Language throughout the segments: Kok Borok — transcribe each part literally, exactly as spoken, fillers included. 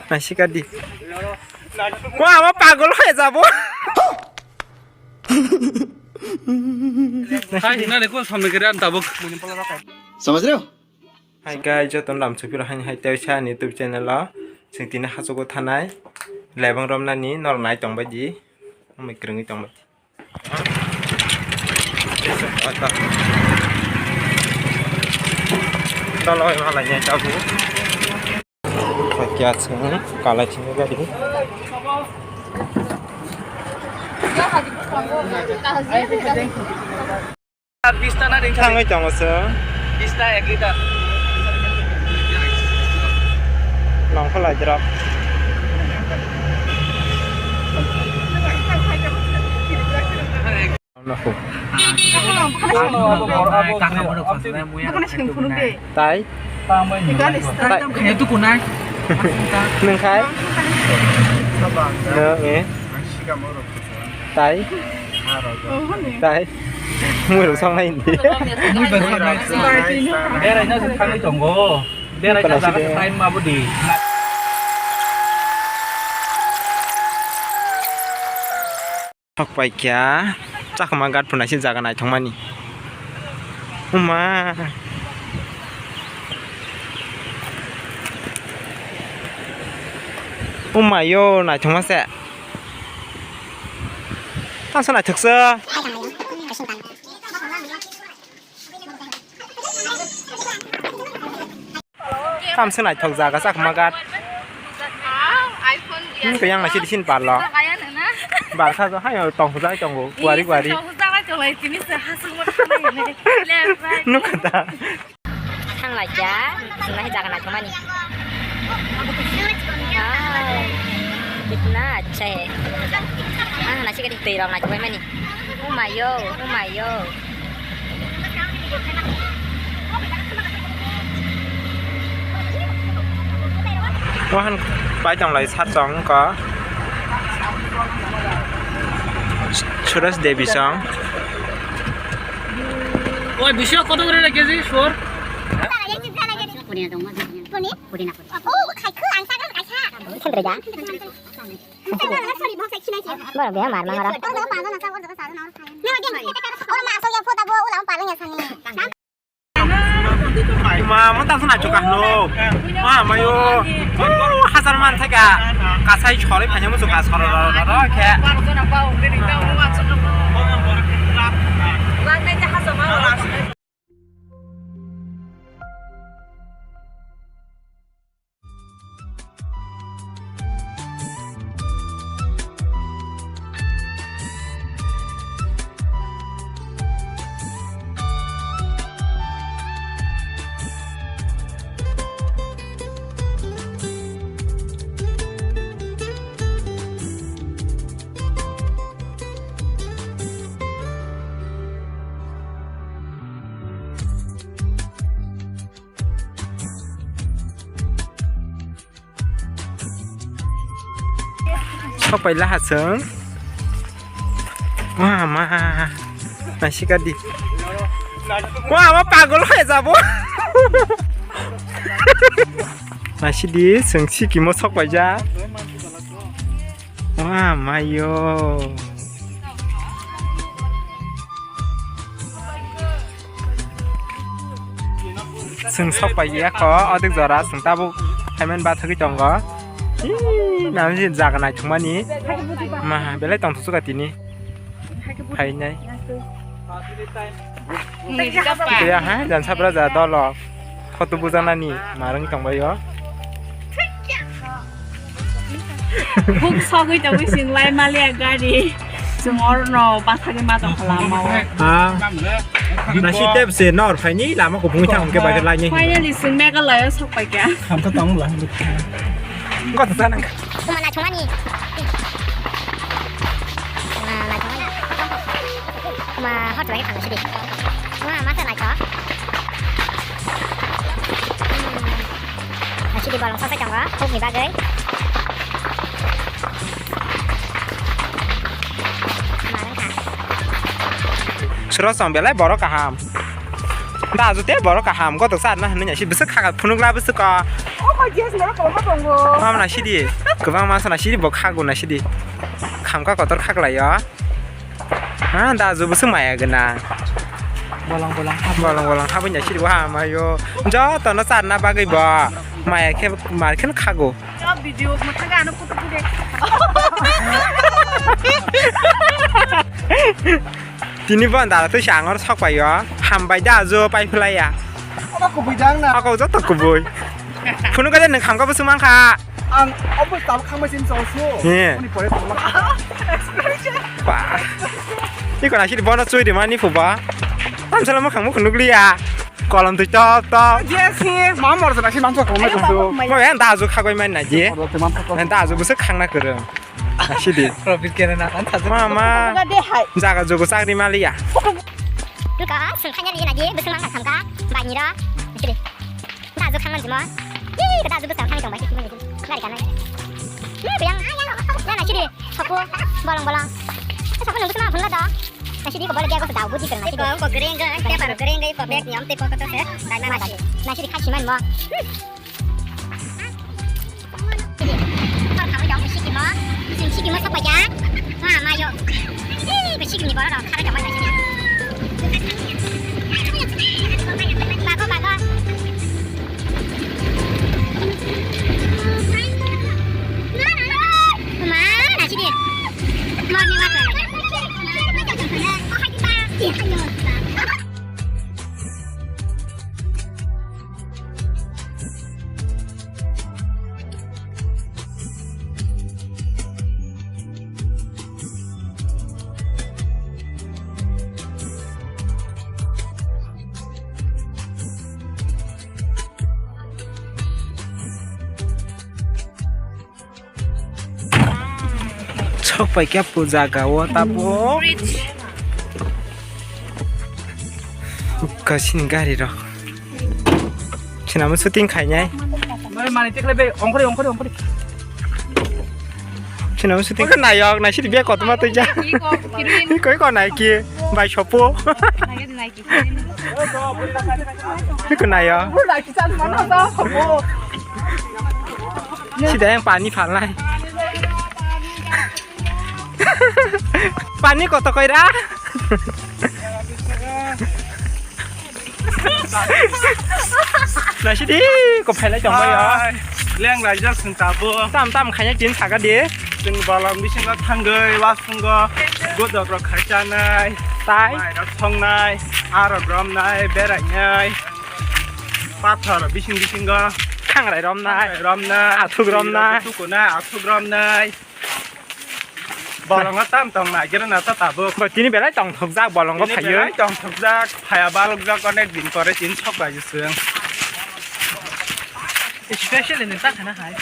Naisika di. Wah, ama pagol hoi jabo. Hai, nani ko samne kere an tabuk. Samajh rahe ho? Hai guys, joto lam supiro hai hai tei sa ni YouTube channel o. Sing tini hachugo thanai. Lebang romnani nor nai tongbai di. Amai krengwi tongbai. Tolo oi malai ya tabu. Pakia sing, kalai sing gari. Thangwi tongo sir. Bista ek liter. Nongkha lai drop. Tai? Tai? Nung khai? Nung, eh? Tai? Tai? Mui rok song nai hindi. Mui bai song nai. Berai na se thangwi tongo. Berai na jaga se time ma budi. Thok pai kya. Chakma gat phunai se jaga naithok mani. Uma. Uma yo naithok ma se. Tang sa naithok se. Tamse naithok jaga chakma gat. Hmm, kayang nasi disin parlo. Barsa jo hayo tong hujai tongo, kuari kuari. Nukha da. Thang lai ja, nahi jaga naithok mani. Wow, kitna acha hai. Ah, nasi kadi tei rong naithok mani. Oh my yo, oh my yo. Wahan pai tong lai sat tong ko. Suresh Devi song. Oi, bisio koto gori na keji suor? Puni na dong, puni. Puni? Puni na puni. Oh, khai khu ang sagar kaisa. Sendiri ja. Borok beha mar mangara. Ma, mo tang sana chuka no. Ma, mayo. Oh, hazar man thaka. Kasai chole phanya mo chuka soro ro ro ro khe. Sok pai laha chwng. Wah, ma. Naisika di. Wah, ma pagol hai jabo. Naisidi chwng sikimo sok pai ja. Wah, mayo. Chwng sok pai ya kho, odik jora chwng tabuk haiman bathagwi tongo. Ih, nang si jaga naithokmani. Ma, belai tongthok suka tini. Phainai. Kaya ha, jan sabra ja dolo. Photo bujanani marwng tongbaio. Buk sogwi tongwi chwng lai maliya gari. Chwng orno bathagwi ma tongkha lamao. Ah. Nasi tep se nor phaini lama kupungwi thang hwnkhe bagwi lainai. Finally chwng Meghalaya o sokpaikha. Hamkha tong la. Kota sana. Kuma na chumani. Kuma na chumani. Kuma hot lagi khang sidi. Kuma masa naikha. Sidi bolong sosai tongo, hukni bagwi. Suro song belai borok kaham. Da ajo te borok kaham kotok sa na hinwi si bwswk kha phunuk la bwswk ko. O kho J S norok kwbangma tongo. Mama na sidi. Kwbangma sa na sidi bo khago na sidi. Khamkha kotor khaklai o. Ha da ajo bwswk maya gwnang. Bolong bolong ha. Bolong bolong ha bunya sidi bo ha mayo. Joto no charna bagwi bo. Maya khe mar khe khago. Video mwthangwi ano kutuk kutuk. Tini bo andar twi sa angor sok paio. Hambai da ajo pai phlaiya. Obo kubui dang na. Ako joto kubui. Phunu kade nang khamka bwswk mankha. Ang obo tabuk khangbai sin chong su. He. Uni pore tongma. Ba. Iko na sidi bono chui di mani phuba. Tamsala mo khangmo khunuk liya. Kolom twi top top. Yes, he. Ma mor jana si manso khangmai chong su. Mo en da ajo khagoi man na ji. En da ajo bwswk khangna kwrwng. Sidi. Profit kene na kan sajak. Mama. Jaga jogo chakri maliya. Duka, sing khanya ni na di, bwswk mang khamka, bai ni ro. Sidi. Da ajo khangman jimo. Ih, da ajo bwswk khang tong bai sidi. Gari kana. Ih, biyang. Na na sidi. Sopo, bolong bolong. Sopo nang bwswk mang phunla do. Na sidi ko bolong dia ko da budi kana sidi. Ko greng ga, te paro greng ga, ko bag ni am te ko ko to se. Dai ma ma. Na sidi khachi man mo. Hor khamwi dong, sikimo. Chwng sikimo sapaijak. Ma, mayo. Ih, sikimni borok rok, khara tongmani. Bago, bago. Ma, nasidi. Morning walk. Sok pai khe puja ga o tabuk. Bridge. Kasini gari rok. Sinamo shooting khainai. Mani tikhle be ongkhori, ongkhori, ongkhori. Sinamo shooting kha nayok, nai sidi bia kotoma twi ja. Iko, iko. Iko, iko nai ki bai sopo. Nai ki, nai ki. Iko nayo. Sida yang pani phalnai. Pani koto koira. Nasidi ko phailai tongbayo. Hai, leng raijak sing tabo. Tam tam khaina tin saga di. Sing balam bisingo thangwi wasungo godok rok khai chanai. Tai. Mai rok songnai, arok romnai, berainai. Pathor bising bisingo. Thangrai romnai. Romnai. Athuk romnai. Tukunai, athuk romnai. Bolongo tam tong nai, gere na ta tabuk. Bo tini belai tong thokjak, bolongo phayo. Tini belai tong thokjak, phaya balokjak, onek din pore tin sok bai jisung. Special ni ta khana hai.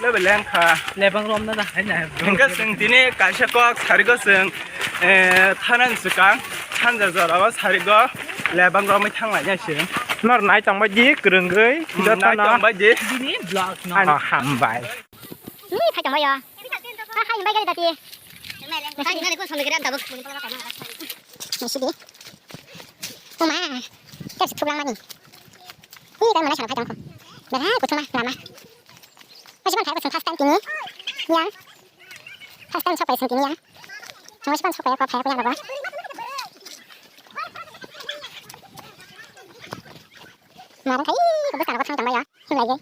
Lebe lengkha. Lebang rom na da hai na. Hingke sung tini kaisa kok sarigo sung, eh, thanan swkang, sanja jorao sarigo lebang romwi thanglaina sung. Nor nai tongbai di, kwrwngwi, hmm, joto nai no. Tongbai di. Bini vlog no. Ano hambai. Ni phai tongbayo. Ha, hai, bai gari dati. Nasi di. Oma, terus pulang mani. Ni kan mana sana phai tongkho. Bera, kuchuma, lama. Masih kan phai kuchum first time tini. Ya. First time sok phai sing tini ya. Masih kan sok phai kok phai apa ya kok. Marang kai, kok sana kok thang tongbayo. Himlai de.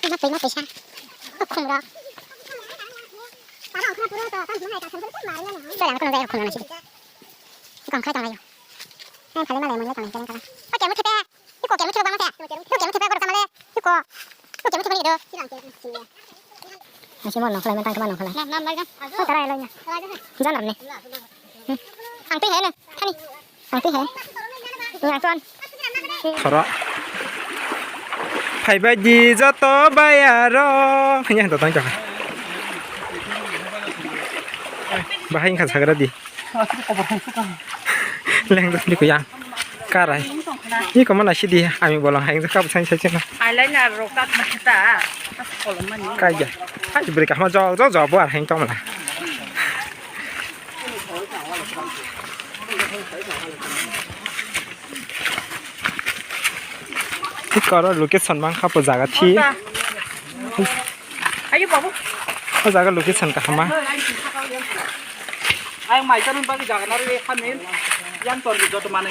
Ma twi ma twi sa. O khum rok. Chwla ang khum jai khum na si. Kong khai tong lai. Ang phale ma lai mo ya tong lai kala. O kemu thepe. Iko kemu thepe bang te. Iko kemu thepe gor kamale. Iko. Iko kemu thepe ni do. Asi mo nong khalai mentang kema nong khalai. Nam nam lai jang. O tara lai na. Janam ne. Ang twi hai na. Thani. Ang twi hai. Yang tuan. Thoro. Phaibai di joto bayaro. Hanya do tang jaga. Bahai kha sagra di. Leng di kuyang. Karai. Ni koma na sidi ami bolong hai kap sai sai chena. Eyeliner rok kap mata. Kolom mani. Kaya. Hai beri kama jog jog jog bo ar hai tong la. Thik oro location mang kha po jaga thi. Ayo babu. O jaga location kaham ma. Ayang mai kanun bagi jaga nari hamil. Yang tor di joto mane.